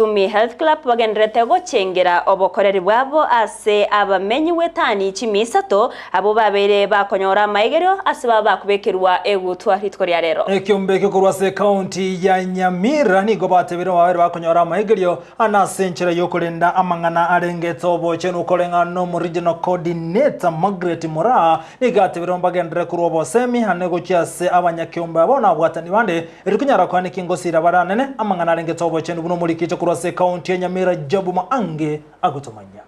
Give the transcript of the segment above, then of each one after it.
Sumi Health Club bagendererete gochengera obokoreri bwabo ase abamenyi bw'etani chimisato abwo babeire bakonyora amaigerio ase baba bakobekerwa egutwa rituko ria rero. Ekiombe ekio korwa ase ekaunti ya Nyamira nigo batebire babere bakonyora amaigerio ane ase enchera y'okorenda amang'ana arengete obochenu koreng'ana n'omo-regional coordinator Margaret Moraa nigo atebire mbagenderere korwa obosemi ane gochia ase abanyakeombe abo na abwatani bande Erio konyara koaneka ingosira bare anene amang'ana arengete obochenu buna omorikicho korwa ase ekaunti ya Nyamira Job Maange agotomanyia.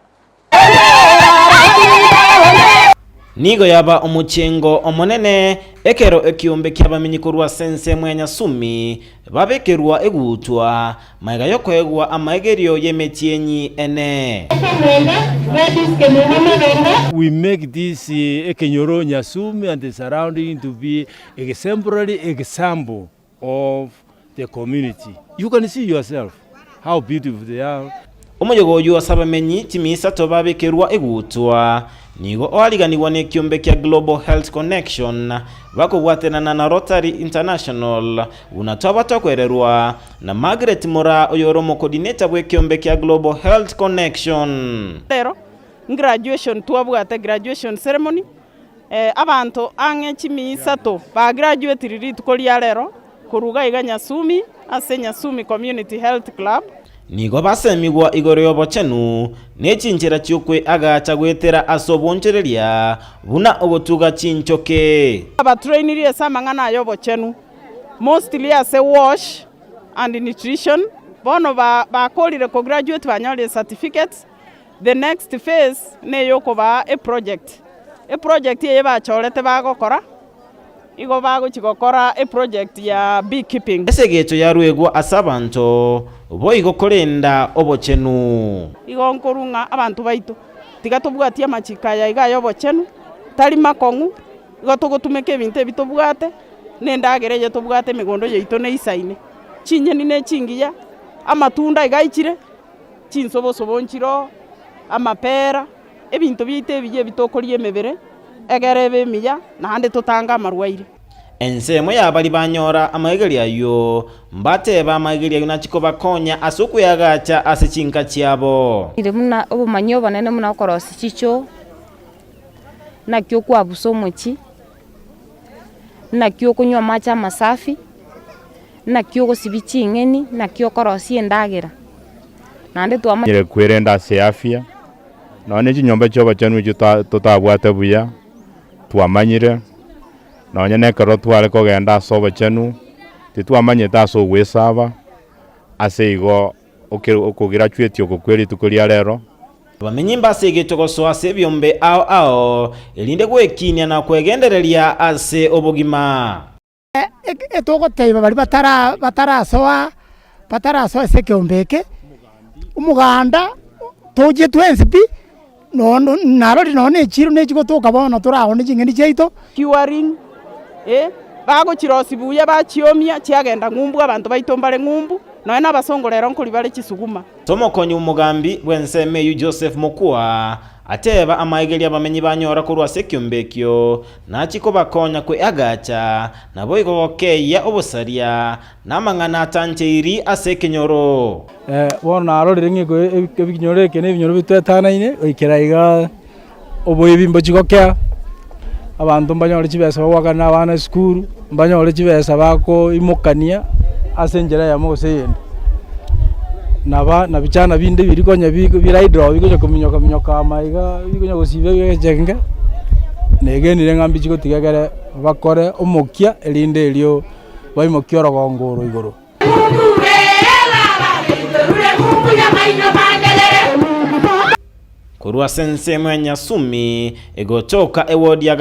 Nigo yaba omochengo omonene ekero ekiombe ki'abamenyi korwa ase ensemo ya Nyasumi babekerwa egutwa magega y'okoegwa amaegerio y'emetienyi ene. We make this ekenyoro Nyasumi and the surrounding to be Exemplary example of the community. You can see yourself how beautiful they are. Omoyega oyio ase abamenyi chimisato babekerwa egutwa nigo oariganigwa nekiombe kia Global Health Connection bakobwaterana na Rotary International buna twaba tokwererwa na Margaret Moraa oyore omocoordinator bw'ekiombe kia Global Health Connection. Rero ngraduation twabwate graduation ceremony Abanto ang'e chimia isato bagraduetiri rituko ria rero korwa iga iga Nyasumi ase Nyasumi Community Health Club. Nigo basemigwa igoro y'obochenu ne chinchera chi'okweagacha goetera ase obonchoreria buna ogotuga chinchoke. Abatrainirie ase amang'ana aya obochenu mostly ase wash and nutrition bono bakorire kograduate banyorire certificates. The next phase neyokobaa eproject. Eproject eye bachorete bagokora, igo bagochia gokora eproject ya bee keeping. Esegecho yaruegwa ase abanto, boigo korenda obochenu. Igo nkorwa ng'a abanto baito, tiga tobwatie amachiko aya iga ay'obochenu, tari makong'u, igo togotumeka ebinto ebi tobwate, na endagera eye tobwate emegondo yaito neisaine, chinyeni ne chingiya, amatunda iga aichire. Chinsobosobo nchiroo, amapera, ebinto biaito ebiya ebi tokoria emebere, egere ebe emiya, naende totange amarwaire. Ensemo ya baria banyora amaigerio ayio, mbatebe amaigerio ayio nachie kobakonya ase okweagacha ase chinka chiabo. Ere buna obomanyi obonene buna okorosia chichoo, naki okwabusa omochie, naki okonywa amache amasafi. Naki ogosibia ching'eni, naki okorosia endagera, naende twamanya. Nyare kwerenda ase afya, nonya ne chinyomba chi'obochenu echio totabwate buya, twamanyire, nonya na ekero tware kogenda ase obochenu, titwamanyete ase ogwesaba, ase igo okograduate oko kwe rituko ria rero. Abamenyi mbasegetwe gosoa ase ebiombe ao ao, erinde gwekinia na kwegendereria ase obogima. Etogoteba baria batarasoa batarasoa ase ekeombe eke, omoganda tochie twensi pi, nono narori nonya na echiro nechi gotoka bono toraone ching'eni chiaito. Curing, eh, bagochirosia buya bachiomia chiagenda ng'umbu abanto baito mbare ng'umbu, nonya na abasongo rero nkoria bare chisuguma. Tomokonyi omogambi bw'ensemo eyio Joseph Mokua ateba amaegerio abamenyi banyora korwa ase ekiombe ekio nachie kobakonya kweagacha, naboigo gokeyia obosaria na amang'ana atancheiri ase ekenyoro. Bono narorire ng'a ebinyoro eke na ebinyoro bitwetanaine goikera igaa oboibi mbochi gokea, abanto mbanyore chibesa bagoakana abana esukuru, mbanyore chibesa bakoimokania ase enchera eyemo gose eyende. Naba na bichana binde biria konya bire idle bikonya kominyoka minyoka ama igaa bikonya gosiba egechenge, negenire ng'a mbichi gotiga ekere bakore omokia erinde erio baimokie orogongo oro igoro. Korwa ase ensemo ya Nyasumi, egotoka ewodi ya.